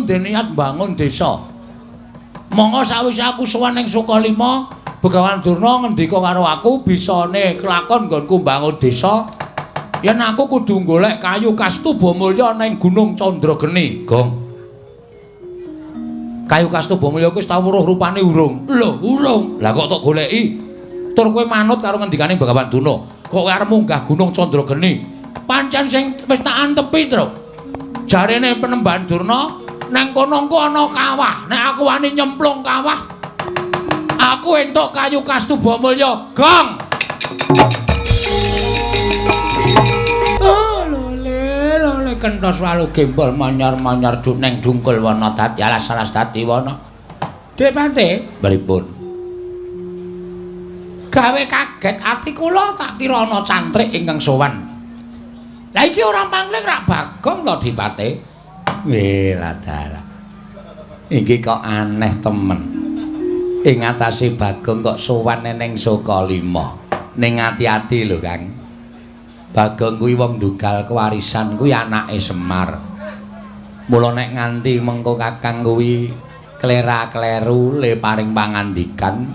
Ndek niat mbangun desa. Monggo sawise aku sowan ning Sukalima, Begawan Durna ngendika karo aku bisane kelakon nggonku mbangun desa yen aku kudu golek kayu kastuba mulya ning Gunung Candrageni. Gong. Kayu kastuba mulya kuwi wis tau weruh rupane urung? Lho, urung. Lah kok tok goleki? Tur kowe manut karo ngendikane Begawan Durna. Kok kowe arep munggah Gunung Candrageni? Pancen sing wis tak antepi, Truk. Jarene Penemban Durna nang kono engko ana kawah. Nek aku wani nyemplung kawah, aku entuk kayu kastuba mulya. Gong. Oh, lole, lole kentos walu gembol manyar-manyar neng dungkul wana dadi alas-alas dadi wana. Dik Pate, pripun? Gawe kaget ati kula, tak kira ana cantrik ingkang sowan. Lah iki ora pangling rak Bagong to, Dipate? Weh, ladara. Iki kok aneh temen. Ing atase Bagong kok sowan ning Sukalima. Ning ati-ati lho, Kang. Bagong kuwi wong ndugal kewarisan kuwi anake Semar. Mula nek nganti mengko Kakang kuwi klera-kleru le paring pangandikan,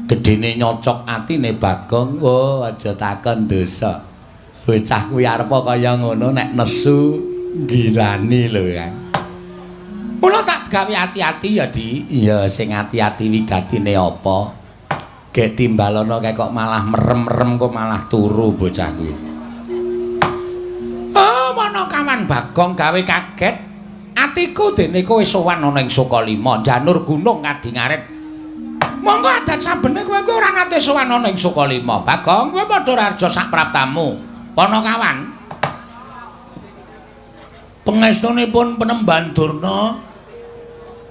gedene nyocok atine Bagong, oh aja takon dosa. Bocah kuwi arepa kaya ngono nek nesu ngirani lho, Kang. Mula tak gawe ati-ati ya, Di. Iya, sing ati-ati wigatine apa? Gek timbalono kae kok malah merem-merem kok malah turu bocah kuwi. Oh, mana kawan Bagong gawe kaget atiku dene kowe sowan ana ing Sukalima, janur gunung Kadingaret. Monggo adat sabene kowe kuwi ora nate sowan ana ing Sukalima. Bagong, kowe padha raja sak praptamu. Panakawan. Pangestunipun Penemban Durna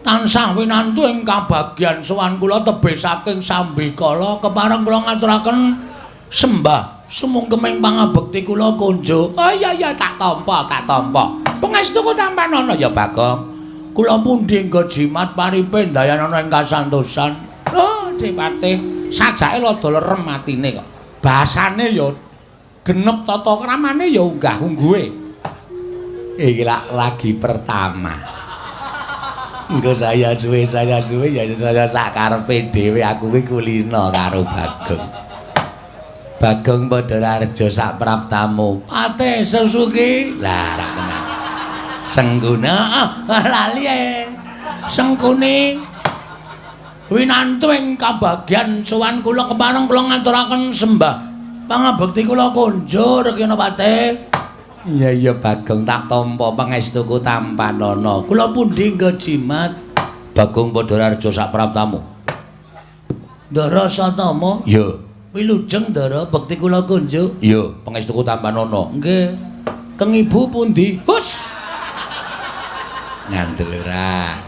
tansah winantu ing kabagyan sowan kula tebih saking sambikala kepareng kula ngaturaken sembah sumungkeming pangabekti kula kunjuk. Oh iya iya, tak tampa, tak tampa. Pangestuku tampanana ya, Bagong. Kula pundi nggo jimat paripe ndayanana ing kasantosan. Oh, Dipatih, sajake rada lerem atine kok. Basane ya genep tata kramane ya unggah-ungguhe. Iki lak lagi pertama. Engko saya suwe ya saya sak karepe dhewe aku kuwi kulina karo Bagong. Bagong padha rareja sak praptamu. Pate Susuki. Lah ra tenan. Sengguna ah, lali e. Sengkuni winantu ing kabagyan sowan kula kepareng kula ngaturaken sembah pangabekti kula kunjur kena Pate. Iya iya Bagong, tak tampa pangestuku tampanana. Kula pundi nggo jimat? Bagong padha rareja sak praptamu. Ndara Satama? Iya. Wilujeng Ndara, bekti kula kunjuk. Iya, pangestuku tampanana. Nggih. Keng ibu pundi? Hus. Ngandel ora.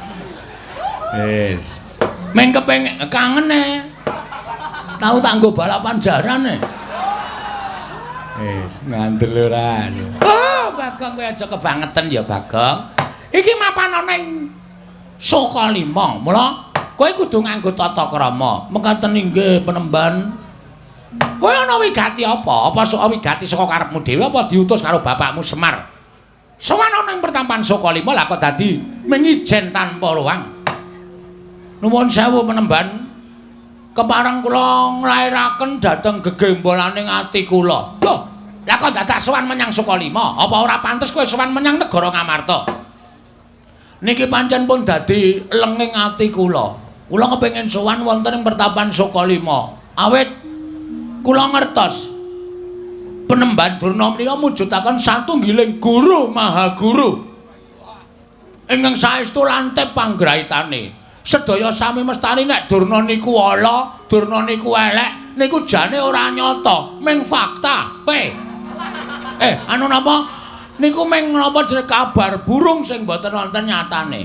Wis. Meng kepengin kangen e. Tau tak nggo balapan jaran e. Wis, ngandel ora. Oh, Bagong kowe aja kebangetan ya, Bagong. Iki mapan ana ing Sukalima. Mula kowe kudu nganggo tata krama. Mekaten inggih, Penemban. Kowe ana wigati apa? Apa sok wigati saka karepmu dhewe apa diutus karo bapakmu Semar? Sowan ana ing pertampan Sukalima lah kok dadi mengijen tanpa ruang. Nuwun sewu, Penemban. Kepareng kula nglairaken dhateng gegembolaning ati kula. Lho, lah kok dadak sowan menyang Sukalima? Apa ora pantes kowe sowan menyang negara Ngamarta? Niki pancen pun dadi lenging ati kula. Kula kepengin sowan wonten ing pertapan Sukalima. Awit kula ngertos Penemban Durna menika mujudaken satunggiling guru maha guru ingkang saestu lantip panggraitane. Sedaya sami mestani nek Durna niku ala, Durna niku elek, niku jane ora nyata, ming fakta. Kowe. Anu napa? Niku ming napa jenenge kabar burung sing mboten wonten nyatane.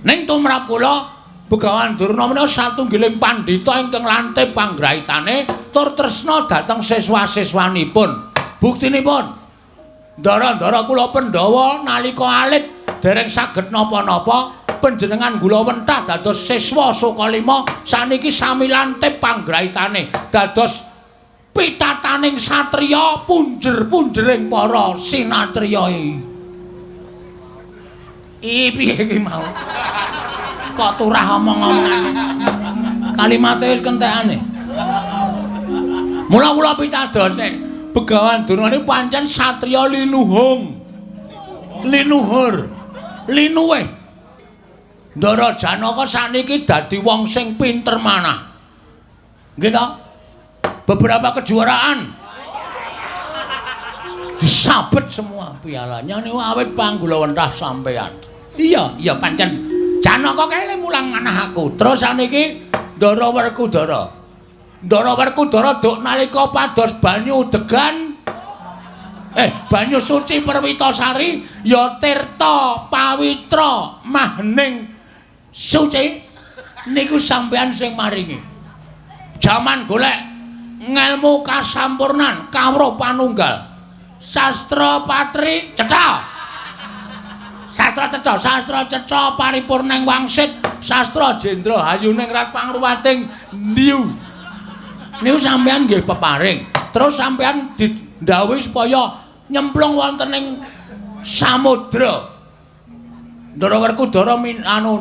Ning tumrap kula Begawan Durna menika satunggiling pandhita ingkang lantip panggraitane tur tresna dhateng siswa-siswanipun. Buktinipun, ndara-ndara kula Pandhawa nalika alit dereng saged napa-napa, panjenengan gula wentah dados siswa Sukalima saniki sami lantip panggraitane dados pitataning satriya punjer-punjering para sinatriya. Ih, piye iki mau? Kok turah omong-omongan. Kalimate wis kentekane. Mula kula pitados nek Begawan Durna niku pancen satriya linuhung. Linuhur. Linuwih. Ndara Janaka sakniki dadi wong sing pinter manah. Nggih ta? Beberapa kejuaraan disabet semua pialanya niku awit panggulawentah sampean. Iya, iya pancen Janaka kae mulang manah aku. Terus sakniki Ndara Werkudara. Ndara Werkudara duk nalika pados banyu degan banyu suci Perwitasari ya tirta pawitra mahning suci niku sampean sing maringi. Jaman golek ngelmu kasampurnan kawruh panunggal. Sastra patri cetha. Sastra cetha, sastra cetha paripurning wangsit, sastra jendra hayuning rat pangruwating ndiu. Niku sampean nggih peparing. Terus sampean didhawuhi supaya nyemplung wonten ing samudra. Ndara Werkudara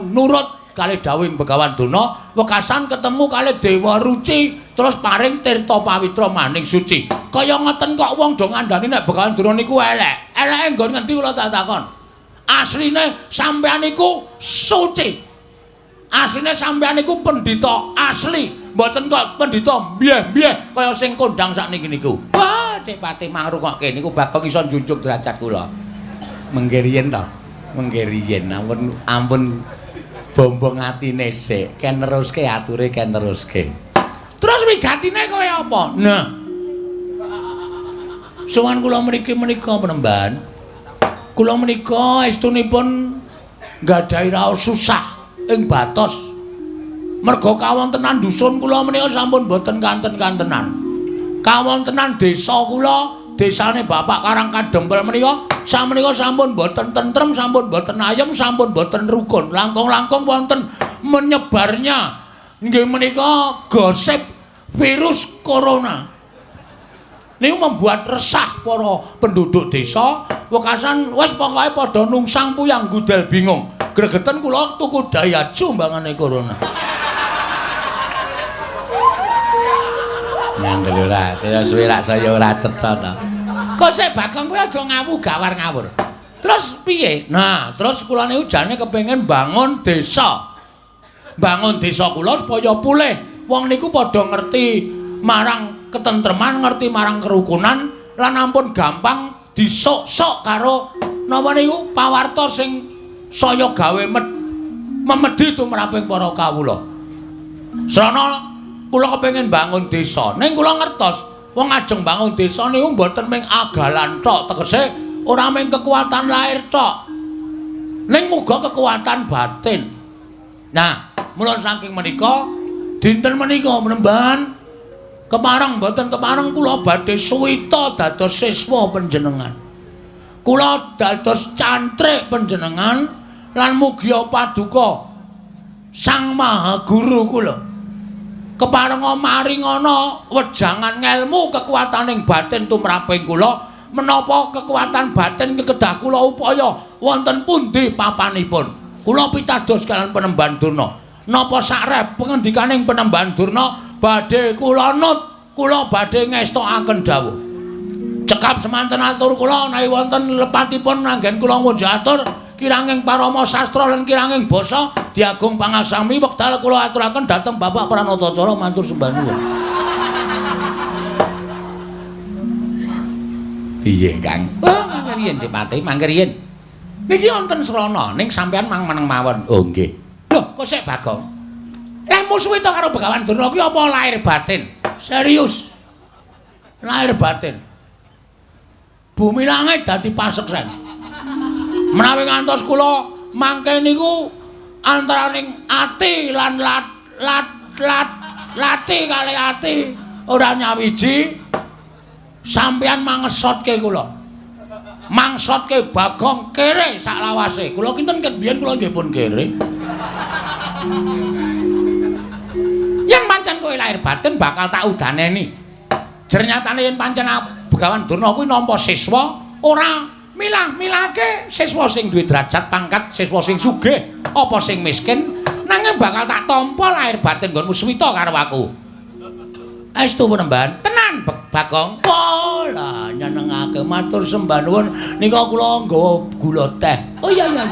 nurut kalih dawuhing Begawan Durna, wekasan ketemu kalih Dewa Ruci, terus paring tirta pawitra maning suci. Kaya ngoten kok wong do ngandani nek Begawan Durna niku elek. Eleke nggon ngendi kula tak takon. Asline sampean niku suci. Asline sampean niku pendhita asli, mboten kok pendhita mbyeh-mbyeh kaya sing kondang sakniki niku. Wah, Dik Patih mangrungokke niku Bagong iso njunjung derajat kula. Mengke riyen to. Mengke riyen ampun ampun bombong atine sik, ken neruske ature ken neruske. Terus wigatine kaya apa? Nah. Sowan kula mriki menika penemban. Kula menika estunipun nggadahi raos susah ing batos. Merga kawontenan dusun kula menika sampun boten kanten-kantenan. Kawontenan desa kula, desane Bapak Karang Kadempel menika samenika sampun boten tentrem, sampun boten ayem, sampun boten rukun. Langkung-langkung wonten menyebarnya nggih menika gosip virus corona. Niku membuat resah para penduduk desa, wekasan wis pokoke padha nungsang puyang gudel bingung. Gregeten kula tuku Daihatsu mbangane corona. Ngandel ora, saya suwe rak saya ora cetha ta. Kok sik Bagong kuwi aja ngawu gawar ngawur. Terus piye? Nah, terus kula niku jane kepengin bangun desa. Bangun desa kula supaya pulih. Wong niku padha ngerti marang ketentreman, ngerti marang kerukunan lan ampun gampang disok-sok karo napa niku pawarta sing saya gawe memedhi tumraping para kawula. Srana kula kepengin bangun desa. Ning kula ngertos wong ajeng bangun desa niku mboten mung agalan tok, tegese ora mung kekuatan lahir tok. Ning muga kekuatan batin. Nah, mula saking menika dinten menika penemban kepareng mboten kepareng kula badhe suwita dados siswa panjenengan. Kula dados cantrik panjenengan lan mugia paduka Sang Maha Guru kula. Keparenga maringana wejangan ngelmu kekuataning batin tumraping kula, menapa kekuatan batin kedah kula upaya wonten pundi papanipun. Kula pitados kaliyan Penemban Durna. Napa sakrep pengendikaning Penemban Durna badhe kula nut, kula badhe ngestokaken dawuh. Cekap semanten atur kula menawi wonten lepatipun anggen kula ngunjuk atur kiranging parama sastra lan kiranging basa diagung pangaksami wekdal kula aturaken dhateng Bapak Pranatacara matur sembah nuwun. Piye, Kang? Oh, mangke riyen Dipati, mangke riyen. Niki wonten srana ning sampean mang meneng mawon. Oh, nggih. Lho, kok sik Bagong? Lah musuhe to karo Begawan Durna kuwi apa lahir batin? Serius. Lahir batin. Bumi langit dadi paseksen. Menawi ngantos kula mangke niku antaraning ati lan lat lat lat lati kali ati ora nyawiji sampeyan mangesotke kula. Mangsotke Bagong kere saklawase. Kula kinten ket biyen kula nggih pun kere. Yen pancen kowe lahir batin bakal tak udaneni. Jernyatane yen pancen Begawan Durna kuwi nampa siswa ora Milah-milahke siswa sing duwe derajat pangkat, siswa sing sugih apa sing miskin, nanging bakal tak tampa lahir batin nggonmu suwita karo aku. Estu penemban? Tenan, Bagong. Wah, lah nyenengake matur sembah nuwun. Nika kula nggawa gula teh. Oh iya iya.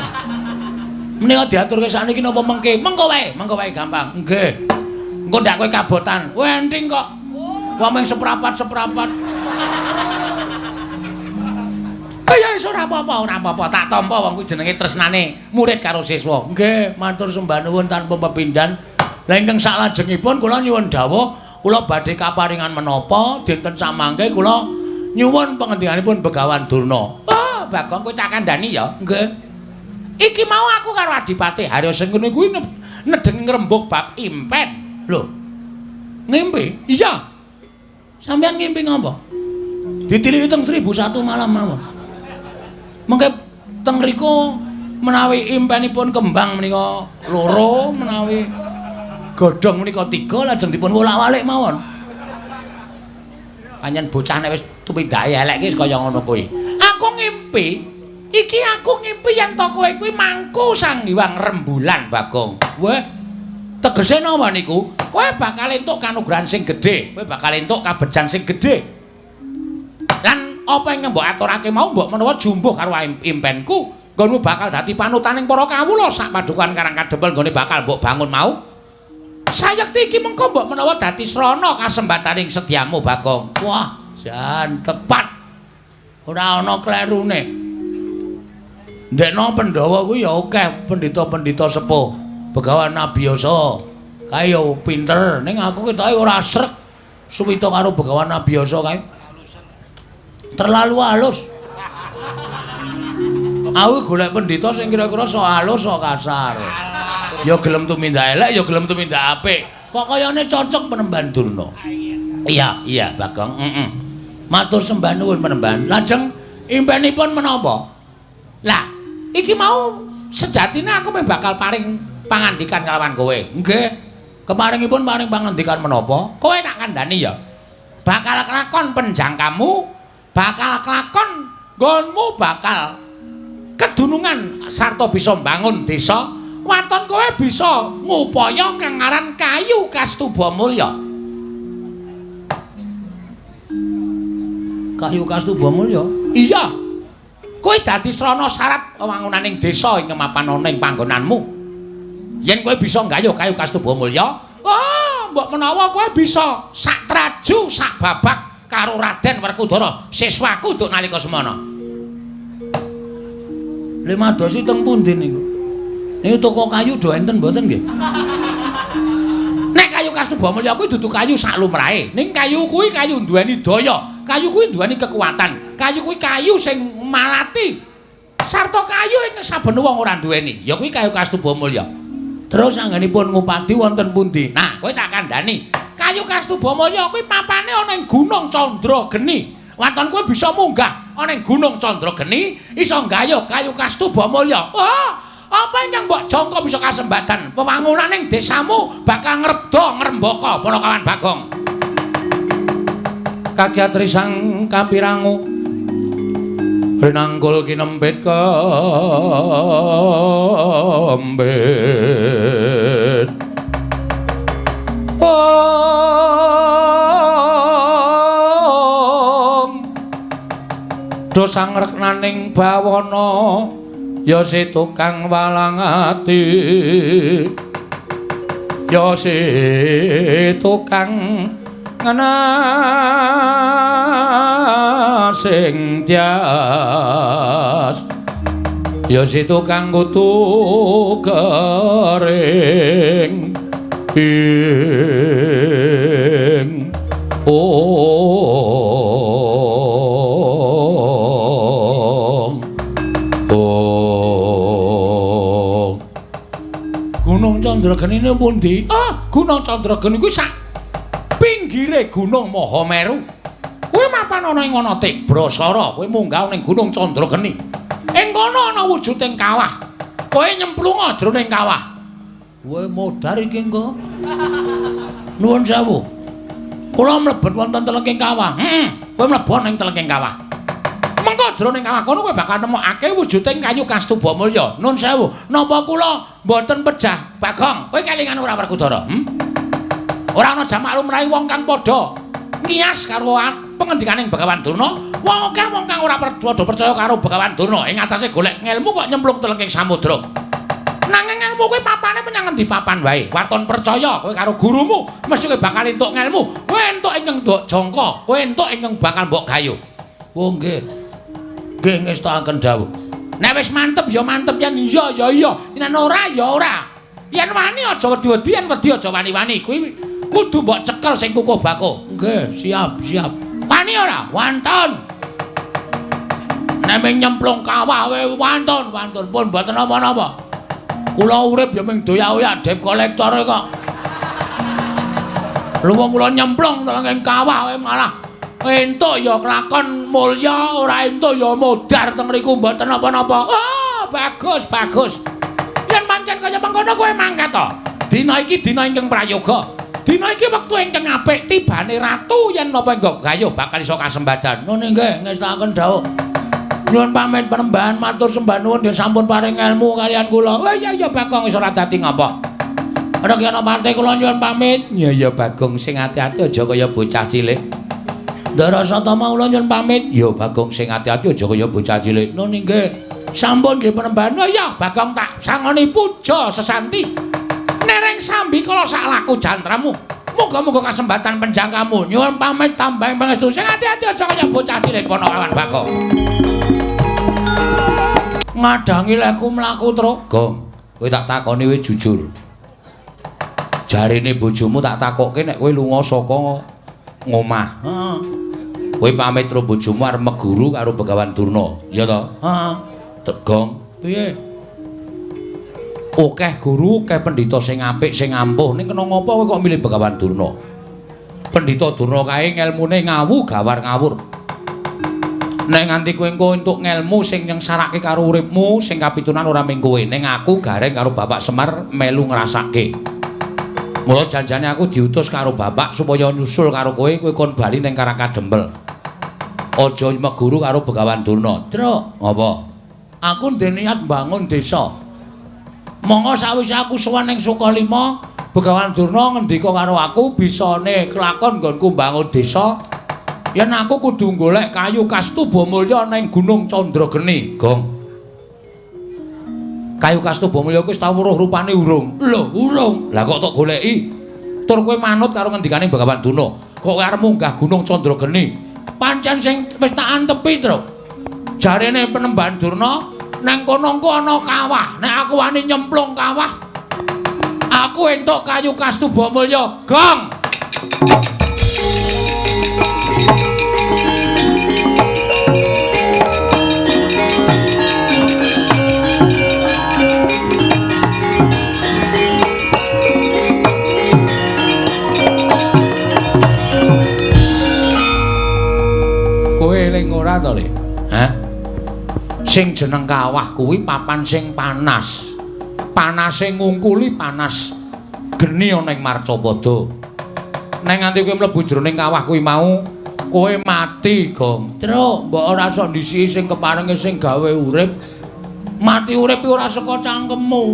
Menika diaturke sakniki napa mengke? Mengko wae, mengko wae gampang. Nggih. Engko ndak kowe kabotan. Kowe enting kok. Wong mung seprapat-seprapat. Ya wis ora apa-apa, ora apa-apa. Tak tampa wong kuwi jenenge tresnane murid karo siswa. Nggih, matur sembah nuwun tanpa pepindhan. Lah ingkang saklajengipun kula nyuwun dawuh, kula badhe kaparingan menapa dinten samangke kula nyuwun pangendikanipun Begawan Durna. Oh, Bagong kowe tak kandhani ya. Nggih. Iki mau aku karo Adipati Haryasengkuni kuwi nedeng ngrembug bab impen. Lho. Ngimpi? Iya. Sampeyan ngimpi ngopo? Ditiliki teng 1001 malam mawon. Mengke teng mriku menawi impenipun kembang menika loro, menawi godhong menika 3, lajeng dipun wolak-walik mawon. Pancen bocah nek wis tumindake elek iki wis kaya ngono kuwi. Aku ngimpi, iki aku ngimpi yen to kowe kuwi mangku Sang Hyang Rembulan, Bagong. Weh, tegese napa niku? Kowe bakal entuk kanugrahan sing gedhe, kowe bakal entuk kabejan sing gedhe. Lan apa ingkang mbok aturake mau mbok menawa jumbuh karo impenku, nggonmu bakal dadi panutaning para kawula sak padukuhan Karang Kadempel nggone bakal mbok bangun mau. Sayekti iki mengko mbok menawa dadi srana kasembataning sedyamu, Bagong. Wah, jan tepat. Ora ana klerune. Ndekno Pandhawa kuwi ya akeh pendhita-pendhita sepuh. Begawan Abiyasa kae ya pinter, ning aku ketoke ora srek suwita karo Begawan Abiyasa kae. Terlalu halus. Aku golek pendhita sing kira-kira sok halus sok kasar. Ya gelem tumindak elek, ya gelem tumindak apik. Kok kayane cocok penemban Durna. Iya, iya, Bagong. Heeh. Matur sembah nuwun penemban. Lajeng impenipun menapa? Lah, iki mau sejatine aku meh bakal paring pangandikan kalawan kowe. Nggih. Keparingipun paring pangandikan menapa? Kowe tak kandhani ya. Bakal kelakon penjangkamu, bakal kelakon nggonmu bakal kedunungan sarta bisa mbangun desa. Waton kowe bisa ngupaya kang aran kayu Kastuba Mulya. Kayu Kastuba Mulya? Iya. Kowe dadi srana syarat wewangunaning desa ing mapan ana ing panggonanmu. Yen kowe bisa nggayuh kayu Kastuba Mulya, wah, mbok menawa kowe bisa sak traju sak babak karo Raden Werkudara, siswaku nduk nalika semana. Limadosi teng pundi niku? Niku toko kayu do enten mboten nggih? Nek kayu Kastuba Mulya kuwi dudu kayu sak lumrahe. Ning kayu kuwi kayu duweni daya, kayu kuwi duweni kekuatan, kayu kuwi kayu sing malati. Sarta kayu ing saben wong ora duweni, ya kuwi kayu Kastuba Mulya. Terus anggenipun ngupadi wonten pundi? Nah, kowe tak kandhani. Kayu Kastuba Mulya kuwi papane ana ing Gunung Candrageni. Waton kowe bisa munggah ana ing Gunung Candrageni, iso nggayuh kayu Kastuba Mulya. Wah, apa ingkang mbok jangka bisa kasembatan wewangunaning desamu bakal ngrebda ngrembaka Panakawan Bagong. Kagiatri sang kapirangu rinangkul kinempit kembit. Ong do sangreknaning bawana ya si tukang walang ati, ya si tukang ngenasing tias, ya si tukang kutu kering ing ong ong. Gunung Candrageni niku pundi? Ah, Gunung Candrageni kuwi sak pinggire Gunung Mahameru. Kuwi mapan ana ing ana Tibrasara, kowe munggah ning Gunung Candrageni. Ing kono ana wujuding kawah. Kowe nyemplunga jroning kawah. Kowe modar iki engko. Nuwun sewu. Kula mlebet wonten telenging kawah. Heeh, kowe mlebu ning telenging kawah. Mengko Mengko jroning kawah kono kowe bakal nemokake wujuding kayu Kastuba Mulya. Nun sewu, napa kula mboten pejah Bagong? Kowe kelingan ora Werkudara? Ora ana jamak lumrahe wong kang padha ngiyas karo pengendikaning Begawan Durna. Wong akeh wong kang ora padha percaya karo Begawan Durna ing atase golek ngelmu kok nyemplung telenging samudra. Nanging ngelmu kowe papane menyang ngendi papan wae. Waton percaya kowe karo gurumu, mesti kowe bakal entuk ngelmu. Kowe entuk ingkang mbok jangka, kowe entuk ingkang bakal mbok gayuh. Oh nggih. Nggih ngestakaken dawuh. Nek wis mantep ya mantep, yen iya ya iya, yen ora ya ora. Yen wani aja wedi-wedi, yen wedi aja wani-wani. Kuwi kudu mbok cekel sing kukuh bakuh. Nggih, siap, siap. Wani ora? Wantun. Nek ming nyemplung kawah wae wantun, wantun pun mboten napa-napa. Kula urip ya ming doyak-oyak debt collector kok. Luwung kula nyemplung telenging kawah wae malah entuk ya kelakon mulya, ora entuk ya modar teng mriku mboten napa-napa. Oh, bagus, bagus. Yen pancen kaya mengkono kowe mangkat to. Dina iki dina ingkang prayoga. Dina iki wektu ingkang apik tibane ratu yen napa engko gayuh bakal iso kasembadan. Nun nggih ngestakaken dawuh. Nyuwun pamit penembahan matur sembah nuwun nggih sampun paring ilmu kalian kula. Oh iya iya Bagong wis ora dadi ngapa. Rekyana parte kula nyuwun pamit. Iya iya Bagong sing ati-ati aja kaya bocah cilik. Ndara Satama kula nyuwun pamit. Ya Bagong sing ati-ati aja kaya bocah cilik. Nun nggih. Sampun nggih penembahan. Oh iya Bagong tak sangoni puja sesanti. Nereng sambi kala sak laku jantramu. Muga-muga kasembatan penjangkamu. Nyuwun pamit tambahing pangestu sing ati-ati aja kaya bocah cilik Ponokawan Bagong. Ngadangi leku mlaku truk. Gong, kowe tak takoni kowe jujur. Jarene bojomu tak takokke nek kowe lunga saka ngomah. Heeh. Kowe pamit karo bojomu arep meguru karo Begawan Durna, iya to? Heeh. Gong, piye? Akeh guru, akeh pendhita sing apik, sing ampuh, ning kena ngapa kowe kok milih Begawan Durna? Pendhita Durna kae ngelmune ngawu gawar ngawur. Nek nganti kowe engko entuk ngelmu sing nyengsarake karo uripmu, sing kapitunan ora mung kowe, ning aku Gareng karo Bapak Semar melu ngrasake. Mula janjane aku diutus karo bapak supaya nyusul karo kowe, kowe kon bali ning Karangkadempel. Aja meguru karo Begawan Durna. Truk, ngapa? Aku ndek niat mbangun desa. Monggo sawise aku sowan ning Sukalima, Begawan Durna ngendika karo aku bisane kelakon nggonku mbangun desa. Yen aku kudu golek kayu Kastuba Mulya ning Gunung Candrageni. Gong. Kayu Kastuba Mulya kuwi wis tau weruh rupane urung? Lho, urung. Lah kok tok goleki? Tur kowe manut karo ngendikane Begawan Durna. Kok kowe arep munggah Gunung Candrageni? Pancen sing wis tak antepi, Truk. Jarene Penembahan Durna nang kono engko ana kawah. Nek aku wani nyemplung kawah, aku entuk kayu Kastuba Mulya. Gong. Kowe eling ora to, Le? Hah? Sing jeneng kawah kuwi papan sing panas. Panase ngungkuli panas geni ana ing Marcapada. Nek nganti kowe mlebu jroning kawah kuwi mau, kowe mati, Gong. Truk, mbok ora sok ndisiki sing keparenge sing gawe urip. Mati urip iki ora saka cangkemmu.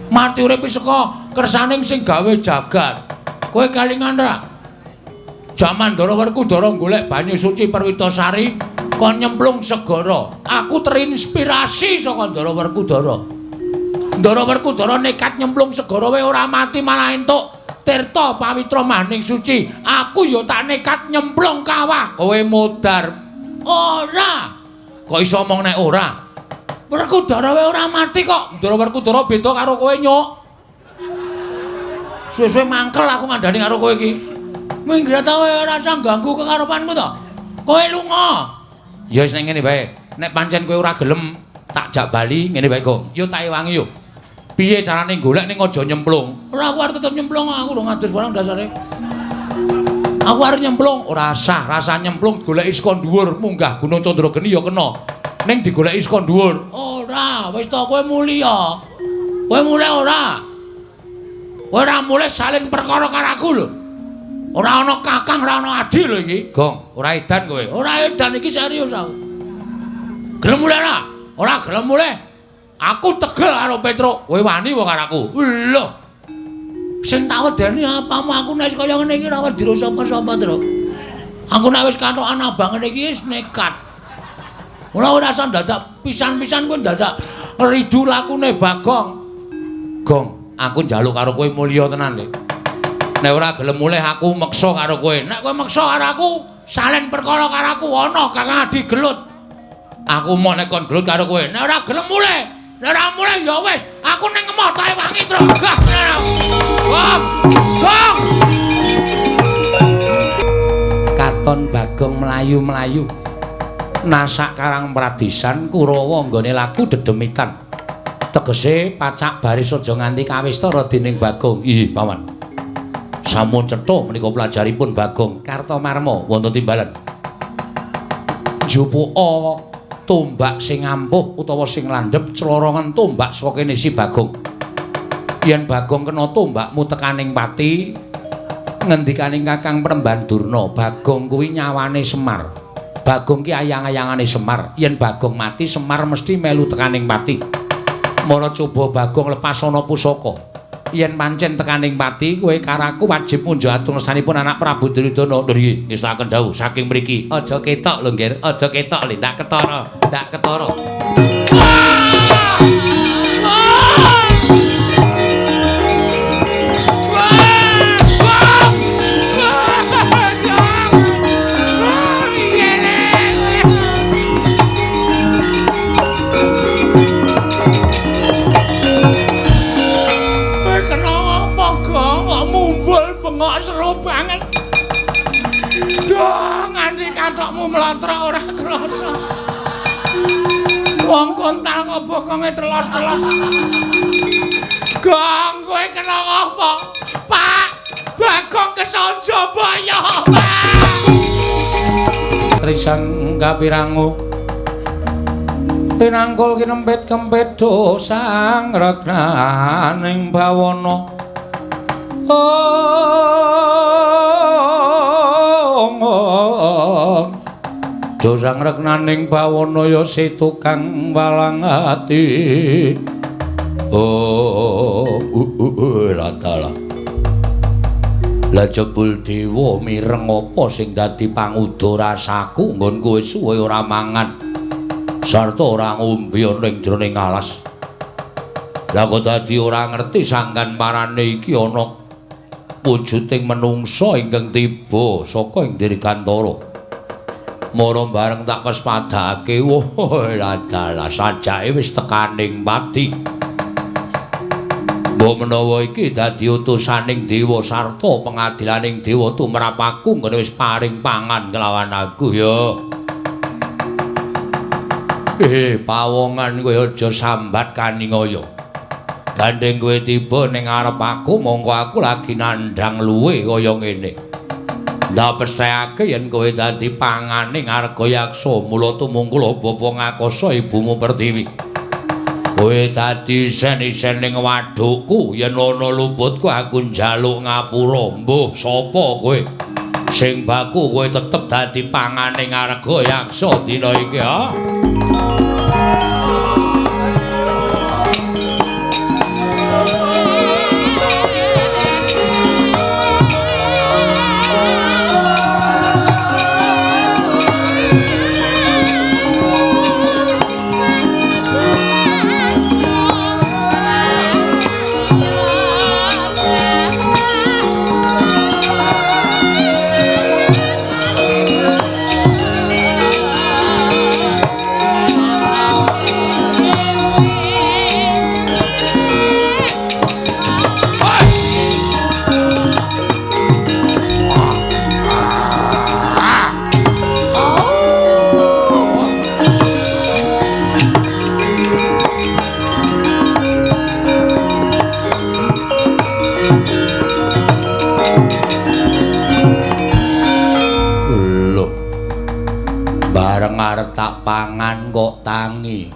Mati urip iki saka kersaning sing gawe jagat. Kowe kelingan ra? Jaman Ndara Werkudara golek banyu suci Perwitasari kon nyemplung segara. Aku terinspirasi saka Ndara Werkudara. Ndara Werkudara nekat nyemplung segara wae ora mati malah entuk tirta pawitra maning suci. Aku ya tak nekat nyemplung kawah. Kowe modar. Ora. Kok iso omong nek ora? Werkudara wae ora mati kok. Ndara Werkudara beda karo kowe, Nyuk. Suwe-suwe mangkel aku ngandani karo kowe iki. Minggir ta kowe ora usah ganggu kekarepanku to. Kowe lunga. Ya wis ning ngene wae. Nek pancen kowe ora gelem tak jak bali ngene wae, Gong. Yo tak ewangi yo. Piye carane golek ning aja nyemplung? Ora, aku arep tetep nyemplung, aku urung ngadus barang dasare. Aku arep nyemplung, ora sah, rasa nyemplung goleki saka dhuwur, munggah Gunung Candrageni ya kena. Ning digoleki saka dhuwur. Ora, wis to kowe mulya. Kowe mulih ora? Kowe ora mulih salin perkara karo aku lho. Ora ana kakang, ora ana adi lho iki. Gong, ora edan kowe. Ora edan iki serius aku. Gelem mulih ora? Ora gelem mulih. Aku tegel karo Petruk. Kowe wani wae karo aku. Lho. Sing tak wedeni apamu aku nek kaya ngene iki ora wedi sapa-sapa, Truk. Aku nek wis katokan abang ngene iki wis nekat. Ora ora usah dadak pisan-pisan kowe dadak ridu lakune Bagong. Gong, aku njaluk karo kowe mulya tenan, Dik. Nek ora gelem mulih aku meksa karo kowe. Nek kowe meksa karo aku, salen perkara karo aku ana Kakang Adi gelut. Aku mau nek kon gelut karo kowe. Nek ora gelem mulih, nek ora mulih ya wis, aku ning emoh tae wangi, Truk. Gah. Gong. Gong. Katon Bagong mlayu-mlayu. Nasak karang pradisan Kurawa nggone laku dedemitan. Tegese pacak baris aja nganti kawistara dening Bagong. Ih, Paman. Sampun cetha menika pelajaripun Bagong Kartomarma wonten timbalan. Jupuka tombak sing ampuh utawa sing landhep clorongen tombak saka kene si Bagong. Yen Bagong kena tombakmu tekaning pati, ngendikaning Kakang Premban Durna, Bagong kuwi nyawane Semar. Bagong ki ayang-ayangane Semar. Yen Bagong mati, Semar mesti melu tekaning pati. Mara coba Bagong lepas ana pusaka. Yen pancen tekaning pati, kowe karo aku wajib munjuk atur ngesanipun anak Prabu Duryudana. Lho nggih, ngestakaken dawuh saking mriki. Aja ketok lho, Nggir. Aja ketok lho, ndak ketara, ndak ketara. Mlotrok ora krasa. Wong kontal kok bokonge telos-telos. Gong, kowe kena apa? Pak, Bagong kesonjobaya, Pak. Trisang kapirangu. Tinangkul kinempit kempit dosang regnaning bawana. Oh. Josang regnaning bawana ya si tukang walang ati. Oh, ladalah. Lah jebul dewa mireng apa sing dadi panguda rasaku nggon kowe suwe ora mangan sarta ora ngombe ana ing jroning alas. Lah kok dadi ora ngerti sanggan parane iki ana wujuding menungsa ingkang tiba saka ing dirgantara. Mara bareng tak pespadake, wah ladalah sajake wis tekaning pati. Mbok menawa iki dadi utusaning dewa sarta pengadilaning dewa tumrap aku nggone wis paring pangan kelawan aku ya. Pawongan kowe aja sambat kaningaya. Gandeng kowe tiba ning ngarep aku mongko aku lagi nandhang luwe kaya ngene. Ndak pesthekake yen kowe dadi pangane Ngargayaksa mula tumungkul bapa ngakasa ibumu Pertiwi. Kowe dadi isen-isen ning wadukku yen ana luputku aku njaluk ngapura. Mbuh sapa kowe? Sing baku kowe tetep dadi pangane Ngargayaksa dina iki ha. Pangan kok tangi.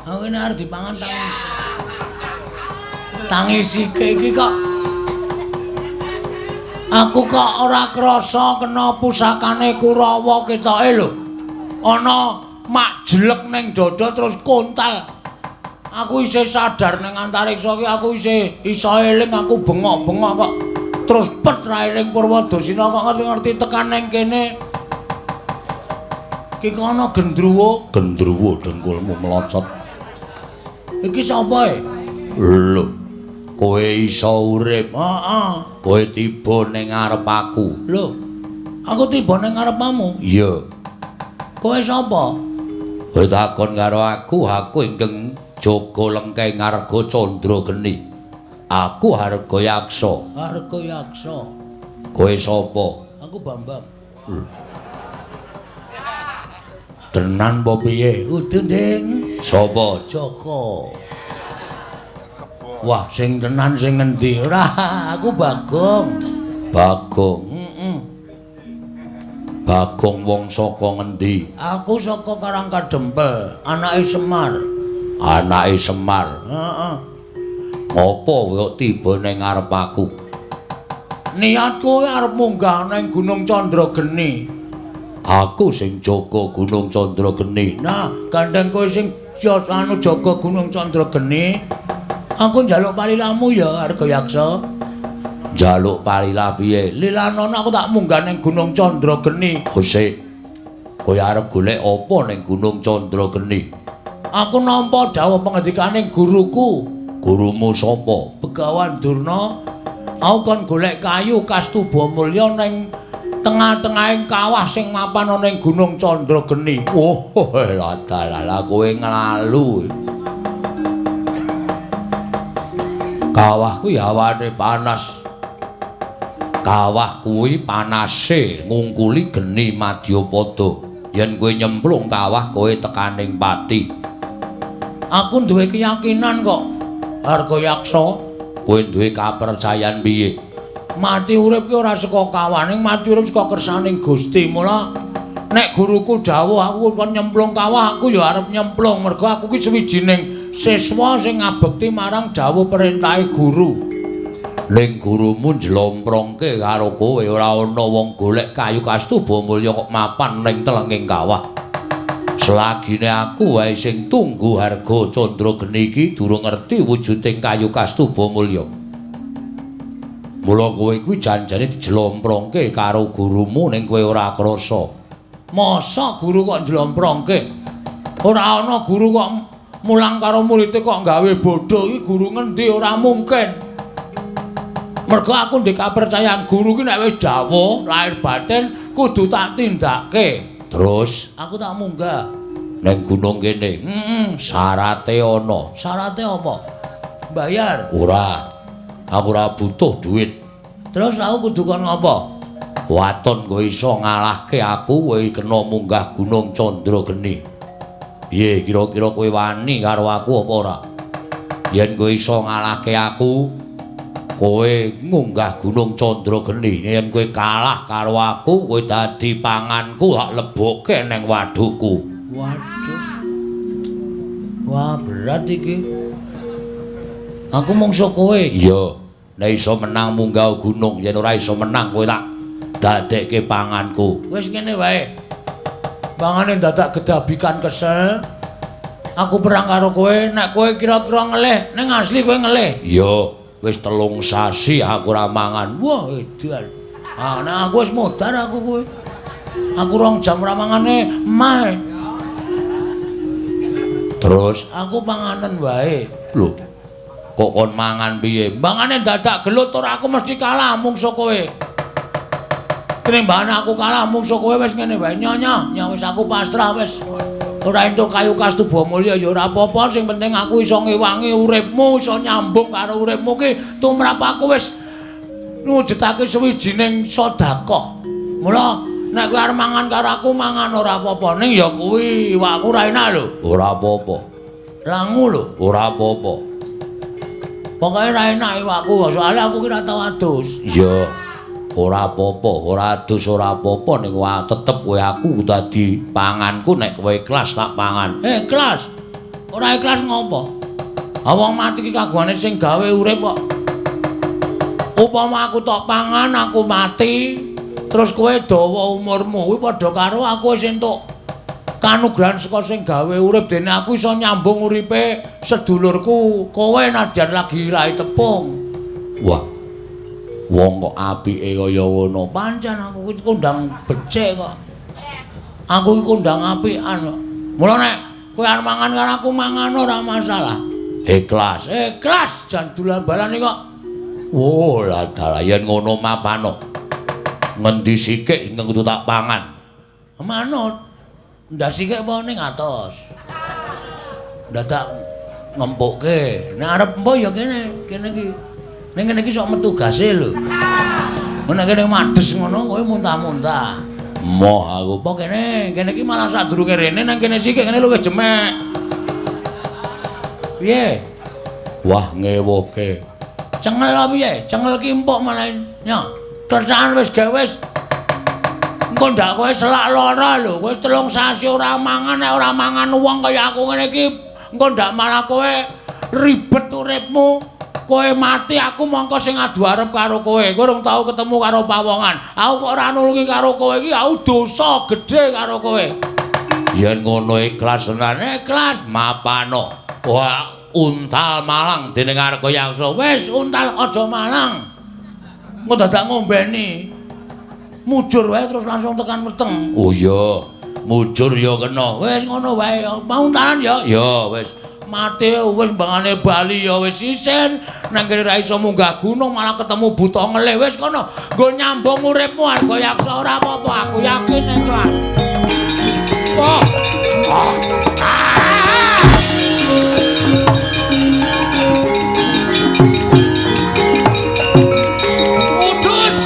Aku ini arep dipangan tangi. Tangi sike iki kok. Aku kok ora krasa kena pusakane Kurawa ketoke lho. Ana mak jelek ning dada terus kontal. Aku isih sadar ning antariksa iki, aku isih iso eling, aku bengok-bengok kok. Terus pet ra eling Purwadasina kok ngerti-ngerti tekan ning kene. Iki ana gendruwo, gendruwo dengkulmu melocot. Iki sapa e? Lho, kowe iso urip. Heeh. Kowe tiba ning ngarep aku. Lho, aku tiba ning ngarepmu? Iya. Kowe sapa? Kowe takon karo aku, aku ingkang jaga lengkeng Arga Candrageni. Aku Harga Yaksa. Harga Yaksa. Kowe sapa? Aku Bambang. Tenan apa piye? Kudu, Ding. Sapa? Jaka. Wah, sing tenan sing ngendi? Ora, aku Bagong. Bagong. Heeh. Bagong wong saka ngendi? Aku saka Karang Kadempel, anake Semar. Anake Semar. Heeh. Ngopo kok tiba ning ngarep aku? Niatku arep munggah ning Gunung Candrageni. Aku sing jaga Gunung Candrageni. Nah, gandeng kowe sing anu jaga Gunung Candrageni. Aku njaluk palilamu ya, Arga Yaksa. Njaluk palila piye? Lilanono aku tak munggah ning Gunung Candrageni. Sik. Kowe arep golek apa ning Gunung Candrageni? Aku nampa dawuh pengendikaning guruku. Gurumu sapa? Begawan Durna. Aku kon golek kayu Kastuba Mulya ning tengah-tengahing kawah sing mapan ana ning Gunung Candrageni. Oh, ladalah kowe nglalu. Kawah kuwi hawane panas. Kawah kuwi panase ngungkuli geni madyapada. Yen kowe nyemplung kawah kowe tekaning pati. Aku duwe keyakinan kok, Arga Yaksa. Kowe duwe kapercayan piye? Mati urip ki ora saka kawah, ning mati urip saka kersaning Gusti. Mula nek guruku dawuh aku kon nyemplung kawah, aku ya arep nyemplung mergo aku ki suwijining siswa sing ngabekti marang dawuh perintahe guru. Ning gurumu njlomprongke karo kowe, ora ana wong golek kayu Kastuba Mulya kok mapan ning telenging kawah. Selagine aku wae sing tunggu Harga Candrageni iki durung ngerti wujuding kayu Kastuba Mulya. Mula kowe kuwi janjane dijlomprongke karo gurumu ning kowe ora krasa. Masa guru kok njlomprongke? Ora ana guru kok mulang karo muridé kok gawe bodho. Iki guru ngendi? Ora mungkin. Mergo aku ndek kapercayan guru ki nek wis dawuh lahir batin kudu tak tindake. Terus aku tak munggah ning gunung kene. Heeh, syarate ana. Syarate apa? Bayar? Ora. Aku ora butuh duit. Terus aku kudu kon ngopo? Waton kowe iso ngalahke aku, kowe kena munggah Gunung Candrageni. Piye kira-kira kowe wani karo aku apa ora? Yen kowe iso ngalahke aku, kowe munggah Gunung Candrageni. Yen kowe kalah karo aku, kowe dadi panganku, tak lebokke ning wadukku. Waduh. Wah, berat iki. Aku mungsuh kowe. Iya. Nek iso menang munggah gunung, yen ora iso menang kowe tak dadekke panganku. Wis ngene wae. Pangane dadak gedabikan kesel. Aku perang karo kowe, nek kowe kira-kira ngelih, ning asli kowe ngelih. Iya, wis 3 sasi aku ora mangan. Wah, edan. Ah, nek aku wis modar aku kowe. Aku 2 jam ora mangane emah. Terus aku panganen wae. Lho, kok kon mangan piye? Mangane dadak gelut ora aku mesti kalah mungsuh kowe. Tinimbangane aku kalah mungsuh kowe wis ngene wae nyonya, nya wis aku pasrah wis. Ora entuk kayu Kastuba Mulya ya ora apa-apa, sing penting aku iso ngewangi uripmu, iso nyambung karo uripmu ki tumrap aku wis ngujudake suwijining sedekah. Mula nek kowe arep mangan karo aku mangan ora apa-apa, ning ya kuwi iwakku ora enak lho. Ora apa-apa. Langu lho, ora apa-apa. Pokoke ora enak iwakku, soalnya aku ki ora tau adus. Iya. Ora apa-apa, ora adus ora apa-apa, ning wae tetep kowe aku dadi panganku nek kowe ikhlas tak pangan. Ikhlas. Ora ikhlas ngopo? Ha wong mati ki kagungane sing gawe urip kok. Upama aku tok pangan aku mati, terus kowe dawa umurmu kuwi padha karo aku wis entuk kanugrahan saka sing gawe urip, dene aku iso nyambung uripe sedulurku kowe nadyan lagi lahi tepung. Wah. Wong kok apike kaya ngono. Pancen aku iki kondang becik kok. Aku iki kondang apikan kok. Mula nek kowe arep mangan karo aku mangan ora masalah. Ikhlas, ikhlas jan dolan balane kok. Oh, lah dalah yen ngono mapano. Ngendi sikik ingkang kudu tak pangan? Manut. Ndak sikik apa ning atos. Dadak ngempukke. Nek arep empo ya kene, kene iki. Ning kene iki sok metu gase lho. Nek kene mades ngono kowe muntah-muntah. Moh aku apa kene? Kene iki malah sadurunge rene nang kene sikik kene luwih jemek. Piye? Wah, ngewuhke. Cengel apa piye? Cengel ki empuk malah. Yo, kerjaan wis gawe wis. Engko ndak kowe selak lara lho, kowe 3 sasi ora mangan, nek ora mangan wong kaya aku ngene iki, engko ndak malah kowe ribet uripmu. Kowe mati aku mongko sing adu arep karo kowe. Kowe urung tau ketemu karo pawongan. Aku kok ora nulungi karo kowe iki, aku dosa gedhe karo kowe. Yen ngono ikhlas tenan, ikhlas mapano. Wah, untal malang dening Argayaksa. Wis untal aja malang. Engko dadak ngombeni. Mujur wae terus langsung tekan weteng. Oh iya, mujur ya kena. Wis ngono wae, mau untalan ya. Ya wis. Mati wis mbangane bali ya wis isin. Nang kene ra iso munggah gunung malah ketemu buta ngelih. Wis kono, nggo nyambung uripmu Argayaksa ora apa-apa, aku yakin ikhlas. Oh. Oh. Ah. Kudus.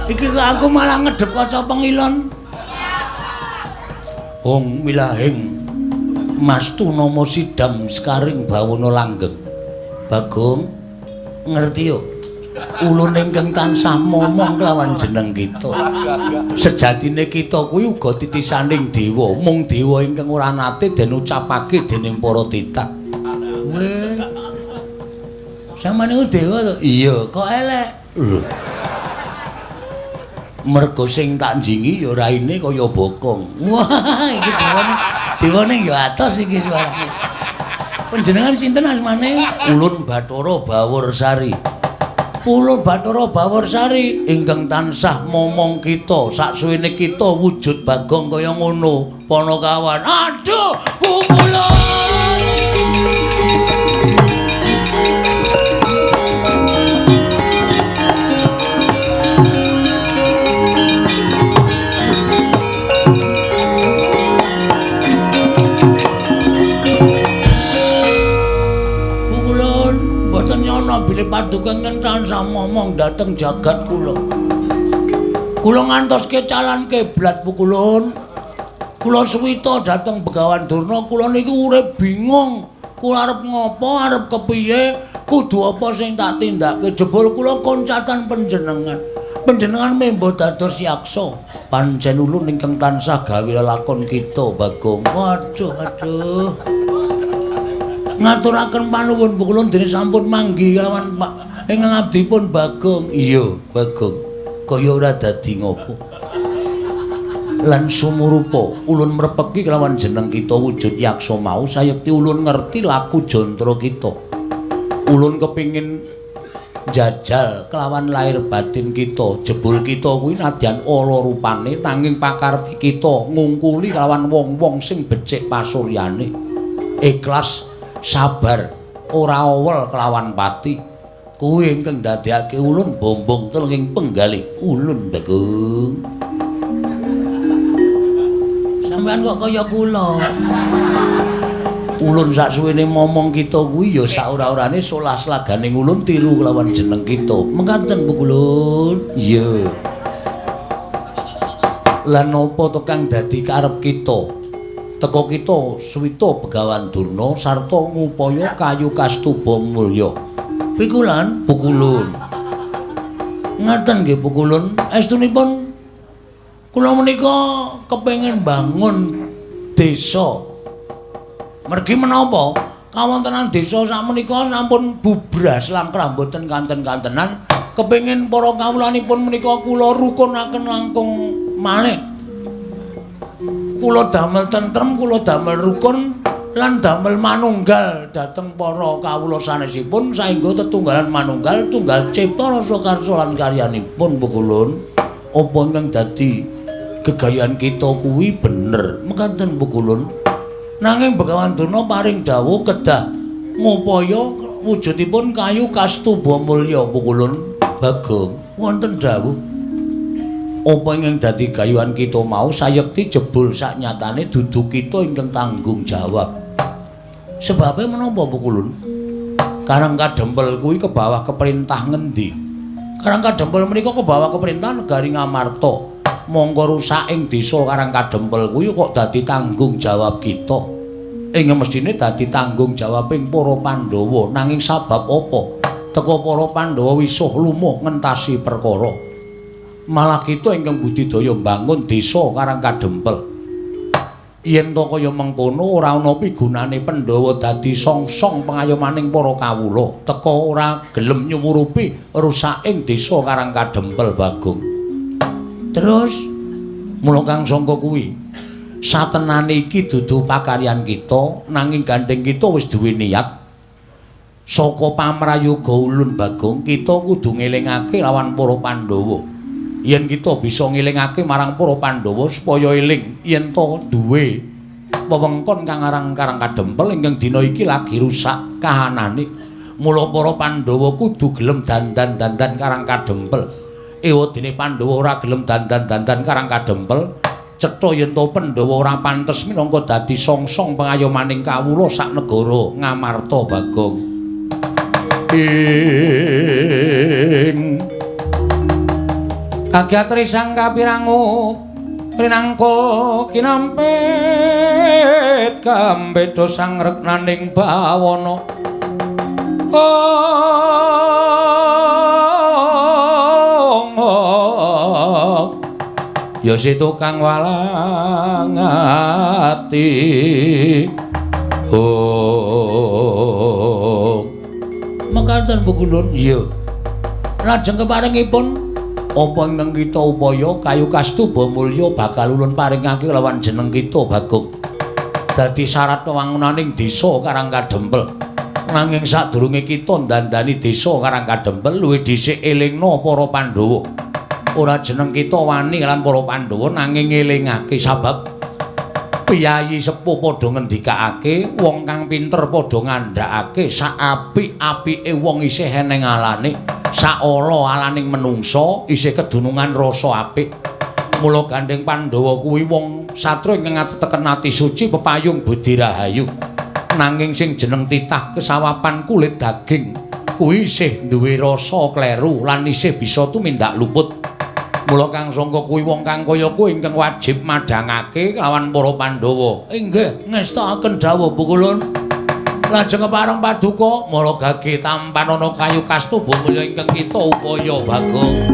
Iki kok aku malah ngedep kaca pengilon. Hong milahing mastu nama sidam sekaring bawana langgeng. Bagong ngerti yo. Ulun ingkang tansah momong kelawan jeneng kita. Sejatine kita kuwi uga titisaning dewa, mung dewa ingkang ora nate den ucapake dening para titah. Weh. Sampeyan niku dewa to? Iya, kok elek. Lho. Mergo sing tak njingi ya raine kaya bokong. Wah, iki dewane, dewane ya atos iki suarane. Panjenengan sinten asmane? Ulun Bathara Bawursari. Ulun Bathara Bawursari ingkang tansah momong kita, saksuwene kita wujud Bagong kaya ngono, Panakawan. Aduh, pukulun. Bilih paduka ingkang tansah momong dhateng jagat kula. Kula ngantoske calan kiblat pukulun. Kula suwita dhateng Begawan Durna, kula niku urip bingung. Kula arep ngopo, arep kepiye, kudu apa sing tak tindake. Jebul kula koncatan panjenengan. Panjenengan membo dados yaksa. Pancen ulun ingkang tansah gawe lelakon kita, Bagong. Waduh, aduh. Ngaturaken panuwun pukulun dene sampun manggi kelawan Pak ingkang abdipun Bagong. Iya, Bagong. Kaya ora dadi ngopo. Lan sumurupa ulun mrepeki kelawan jeneng kita wujud yaksa mau sayekti ulun ngerti laku jantра kita. Ulun kepingin jajal kelawan lahir batin kita. Jebul kita kuwi nadyan ala rupane nanging pakarti kita ngungkuli kelawan wong-wong sing becik pasuryane. Ikhlas, sabar, ora owel kelawan pati. Kuwi ingkang ndadekake ulun bombong telenging penggalih ulun Bagong. Sampeyan kok kaya kula. Ulun saksuwene momong kita kuwi ya sak ora-orane solah slaganing ulun tiru kelawan jeneng kita. Mekaten pukulun. Iya. Lan napa to kang dadi karep kita? Teka kita suwita Begawan Durna sarta ngupaya kayu kastuba mulya. Pikulan pukulun. Ngaten nggih pukulun. Estunipun Kula menika kepengin bangun desa. Mergi menapa? Kawontenan desa sakmenika sampun bubras langkrah mboten kanten-kantenan. Kepengin para kawulanipun menika kula rukunaken langkung malih. Kula damel tentrem, kula damel rukun lan damel manunggal dhateng para kawula sanesipun saengga tetunggalan manunggal tunggal cipta rasa karsa lan karyanipun Pukulun. Apa ingkang dadi gegayan kita kuwi bener mekaten Pukulun. Nanging Begawan Durna paring dawuh kedah ngupaya wujudipun kayu kastuba mulya Pukulun. Bagong wonten dawuh apa ingkang dadi gayuhan kita mau sayekti jebul saknyatane dudu kita ingkang tanggung jawab. Sebabe menapa Pukulun? Karang Kadempel kuwi kebawah keperintah ngendi? Karang Kadempel menika kebawah keperintah negari Ngamarta. Mongko rusak ing desa Karang Kadempel kuwi kok dadi tanggung jawab kita. Ing mesthine dadi tanggung jawabing para Pandhawa. Nanging sabab apa? Teka para Pandhawa wisuh lumuh ngentasi perkara. Malah kita ingkang budidaya mbangun desa Karang Kadempel. Yen to kaya mengkono ora ana pigunane Pandhawa dadi songsong pengayomaning para kawula. Teka ora gelem nyumurupi rusaking desa Karang Kadempel Bagong. Terus mula kang sangka kuwi satenane iki dudu pakaryan kita, nanging gandeng kita wis duwe niat. Saka pamrayoga ulun Bagong, kita kudu ngelingake lawan para Pandhawa. Yen kita bisa ngelingake marang para Pandhawa supaya eling yen to duwe wewengkon kang aran Karang Kadempel ingkang dina iki lagi rusak kahanane. Mula para Pandhawa kudu gelem dandan-dandan Karang Kadempel. Ewadene Pandhawa ora gelem dandan-dandan Karang Kadempel, cetha yen to Pandhawa ora pantes minangka dadi songsong pengayomaning kawula sak negara Ngamarta Bagong. Ing kagyatri sang kapirangu prinangka kinampit kambeda sang reknaning bawana. Ya si tukang walang ati. Oh. Mekaten Pukulun? Iya. Lajeng keparengipun apa ingkang kita upaya kayu kastuba mulya bakal ulun paringake lawan jeneng kita Bagong. Dadi syarat wewangunaning desa Karang Kadempel. Nanging sadurunge kita ndandani desa Karang Kadempel luwih dhisik elingna para Pandhawa. Ora jeneng kita wani lan para Pandhawa nanging ngelingake sabab piyayi sepuh padha ngendikake, wong kang pinter padha ngandhakake sak apik-apike wong isih eneng alane, sak ala alaning menungsa isih kedunungan rasa apik. Mula gandeng Pandhawa kuwi wong satria ingkang ateteken ati suci pepayung budi rahayu. Nanging sing jeneng titah kesawapan kulit daging kuwi isih duwe rasa kleru lan isih bisa tumindak luput. Mula kang sangka kuwi wong kang kaya kuwi ingkang wajib madhangake lawan para Pandhawa. Inggih, ngestakaken dawuh Pukulun. Lajeng kepareng paduka mara gage tampanana kayu kastuba mulya ingkang kita upaya Bagong.